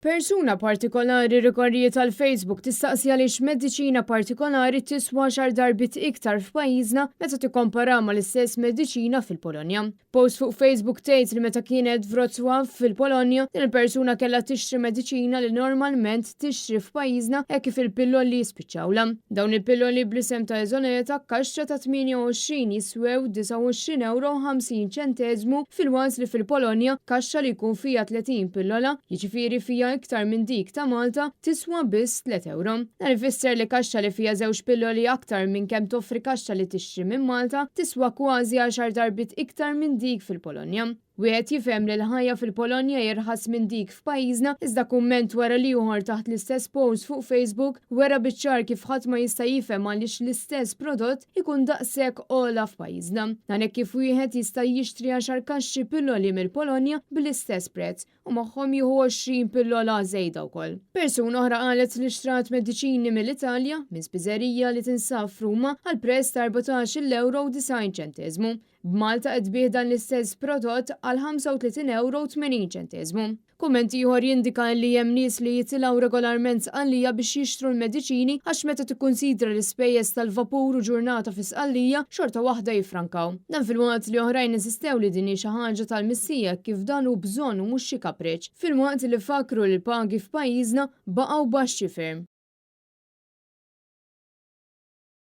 Persuna partikolari rrikorriet għal Facebook tistaqsi għaliex mediċina partikolari tiswa għaxar darbiet iktar f'pajjiżna meta tikkompara mal-istess mediċina fil-Polonja. Post fuq Facebook tgħid li meta kienet Wrocław fil-Polonja, din il-persuna kellha tixtri mediċina li normalment tixtri f'pajjiżna hekk kif il-pilloli jispiċċawlha. Dawn il-pilloli bl-isem ta' Izoleta, kaxxa ta' 28 jiswew 29 ewro u 50 ċenteżmu filwaqt li fil-Polonja kaxxa li jkun fiha 30 pillola, jiġifieri fiha iktar minn dik ta' Malta, tiswa biss tliet ewro. Dan ifisser li kaxxa li fiha żewġ pilloli aktar minn kemm toffri kaxxa li tixtri minn Malta, tiswa kważi għaxar darbiet iktar minn dik fil-Polonja. Wieħed jifhem li l-ħajja fil-Polonja hi irħas minn dik f'pajjiżna iżda kumment wara l-ieħor taħt l-istess post fuq Facebook wera biċ-ċar kif ħadd ma jista' jifhem għaliex l-istess prodott ikun daqshekk ogħla f'pajjiżna. Dan hekk kif wieħed jista' jixtri għaxar kaxxi pilloli mill-Polonja bl-istess prezz u magħhom jieħu 20 pillola żejda wkoll. Persuna oħra qalet li xtrat mediċini mill-Italja, minn spiżerija li tinsab f'Ruma, għal prezz ta' 14-il ewro u 90 ċenteżmu. B'Malta qed tbigħ dan l-istess prodott għal 35 ewro u 80 ċenteżmu. Kumment ieħor jindika li hemm nies li jitilgħu regolarment Sqallija biex jixtru l-mediċini għax meta tikkunsidra l-ispejjeż tal-vapur u ġurnata fi Sqallija, xorta waħda jiffrankaw. Dan filwaqt li oħrajn insistew li din hi xi ħaġa tal-missija hekk kif dan hu bżonn u mhux xi kapriċċ. Filwaqt li fakkru li l-pagi f'pajjiżna baqgħu baxxi ferm.